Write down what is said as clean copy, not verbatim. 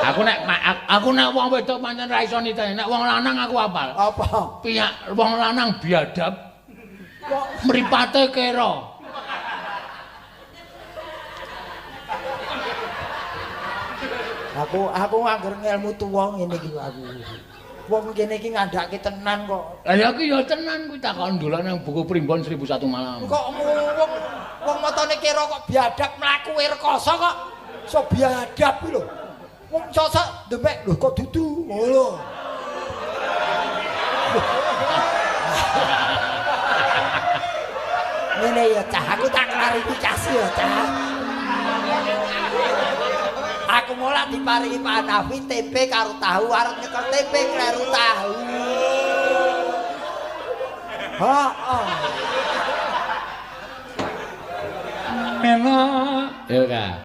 Aku nek wong wedok pancen ra iso niteni, nek wong lanang aku apal. Apa? Piyak wong lanang biadab. Kok mripate kera. Aku ngangger ngelmu tuwa ngene iki aku. Wong kene iki ngandhake tenan kok. Lah ya iki ya tenan kuwi takon ndelok nang buku Primbon 1001 Malam. Kok wong matane kira kok biadab mlaku rekoso kok. So biadab kuwi lho. Wong sosok demek lho kok dudu ngono. Ngene ya cah, aku tak klarifikasi ya cah. Aku mulak diparingi Pak Hanafi tempe karo tahu, arep nyekel tempe kleru tahu. Heeh. Enak. Ya ka.